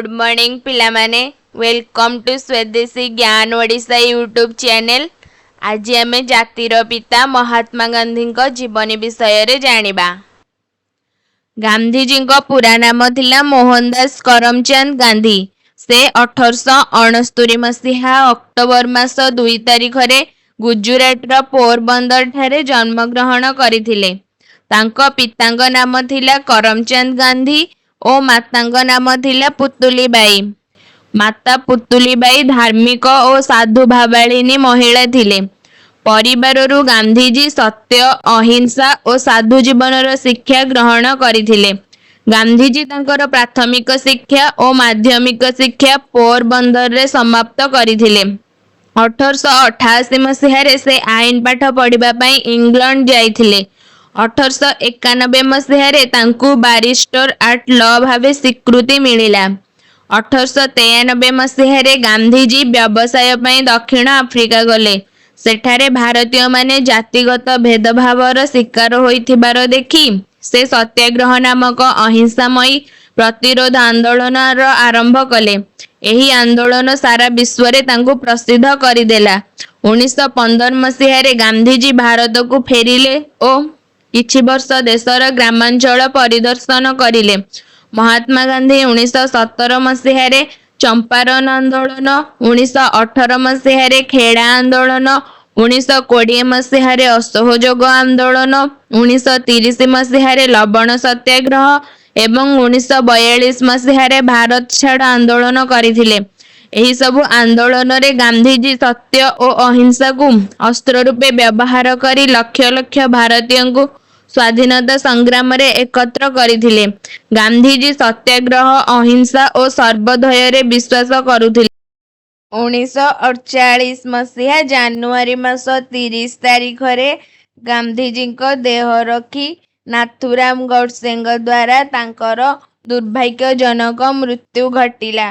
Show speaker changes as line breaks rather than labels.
Good morning ପିଲାମାନେ। Welcome to Swadeshi Gyan Odisha YouTube channel. ଆଜି ଆମେ ଜାତିର ପିତା ମହାତ୍ମା ଗାନ୍ଧୀଙ୍କ ଜୀବନୀ ବିଷୟରେ ଜାଣିବା। ଗାନ୍ଧିଜୀଙ୍କ ପୁରା ନାମ ଥିଲା ମୋହନଦାସ କରମଚାନ୍ଦ ଗାନ୍ଧୀ। ସେ 1869 ମସିହା ଅକ୍ଟୋବର ମାସ 2 ତାରିଖରେ ଗୁଜୁରାଟର ପୋରବନ୍ଦରଠାରେ ଜନ୍ମଗ୍ରହଣ କରିଥିଲେ। ତାଙ୍କ ପିତାଙ୍କ ନାମ ଥିଲା କରମଚାନ୍ଦ ଗାନ୍ଧୀ ଓ ମାତାଙ୍କ ନାମ ଥିଲା ପୁତୁଲିବାଈ। ମାତା ପୁତୁଲିବାଈ ଧାର୍ମିକ ଓ ସାଧୁଭାବାଳିନୀ ମହିଳା ଥିଲେ। ପରିବାରରୁ ଗାନ୍ଧିଜୀ ସତ୍ୟ, ଅହିଂସା ଓ ସାଧୁ ଜୀବନର ଶିକ୍ଷା ଗ୍ରହଣ କରିଥିଲେ। ଗାନ୍ଧିଜୀ ତାଙ୍କର ପ୍ରାଥମିକ ଶିକ୍ଷା ଓ ମାଧ୍ୟମିକ ଶିକ୍ଷା ପୋରବନ୍ଦରରେ ସମାପ୍ତ କରିଥିଲେ। 1888 ମସିହାରେ ସେ ଆଇନ ପାଠ ପଢ଼ିବା ପାଇଁ ଇଂଲଣ୍ଡ ଯାଇଥିଲେ। 1891 ମସିହାରେ ତାଙ୍କୁ ବାରିଷ୍ଟର ଆଟ୍ ଲ ଭାବେ ସ୍ୱୀକୃତି ମିଳିଲା। 1893 ମସିହାରେ ଗାନ୍ଧିଜୀ ବ୍ୟବସାୟ ପାଇଁ ଦକ୍ଷିଣ ଆଫ୍ରିକା ଗଲେ। ସେଠାରେ ଭାରତୀୟମାନେ ଜାତିଗତ ଭେଦଭାବର ଶିକାର ହୋଇଥିବାର ଦେଖି ସେ ସତ୍ୟାଗ୍ରହ ନାମକ ଅହିଂସାମୟୀ ପ୍ରତିରୋଧ ଆନ୍ଦୋଳନର ଆରମ୍ଭ କଲେ। ଏହି ଆନ୍ଦୋଳନ ସାରା ବିଶ୍ୱରେ ତାଙ୍କୁ ପ୍ରସିଦ୍ଧ କରିଦେଲା। 1915 ମସିହାରେ ଗାନ୍ଧିଜୀ ଭାରତକୁ ଫେରିଲେ ଓ କିଛି ବର୍ଷ ଦେଶର ଗ୍ରାମାଞ୍ଚଳ ପରିଦର୍ଶନ କରିଲେ। ମହାତ୍ମା ଗାନ୍ଧୀ 1917 ମସିହାରେ ଚମ୍ପାରନ୍ ଆନ୍ଦୋଳନ, 1918 ମସିହାରେ ଖେଡ଼ା ଆନ୍ଦୋଳନ, 1920 ମସିହାରେ ଅସହଯୋଗ ଆନ୍ଦୋଳନ, 1930 ମସିହାରେ ଲବଣ ସତ୍ୟାଗ୍ରହ ଏବଂ 1942 ମସିହାରେ ଭାରତ ଛାଡ଼ ଆନ୍ଦୋଳନ କରିଥିଲେ। ଏହିସବୁ ଆନ୍ଦୋଳନରେ ଗାନ୍ଧିଜୀ ସତ୍ୟ ଓ ଅହିଂସାକୁ ଅସ୍ତ୍ର ରୂପେ ବ୍ୟବହାର କରି ଲକ୍ଷ ଲକ୍ଷ ଭାରତୀୟଙ୍କୁ ସ୍ୱାଧୀନତା ସଂଗ୍ରାମରେ ଏକତ୍ର କରିଥିଲେ। ଗାନ୍ଧିଜୀ ସତ୍ୟାଗ୍ରହ, ଅହିଂସା ଓ ସର୍ବୋଦୟରେ ବିଶ୍ୱାସ କରୁଥିଲେ। 1948 ମସିହା ଜାନୁଆରୀ ମାସ 30 ତାରିଖରେ ଗାନ୍ଧିଜୀଙ୍କ ଦେହରକ୍ଷୀ ନାଥୁରାମ ଗଡସେଙ୍କ ଦ୍ୱାରା ତାଙ୍କର ଦୁର୍ଭାଗ୍ୟଜନକ ମୃତ୍ୟୁ ଘଟିଲା।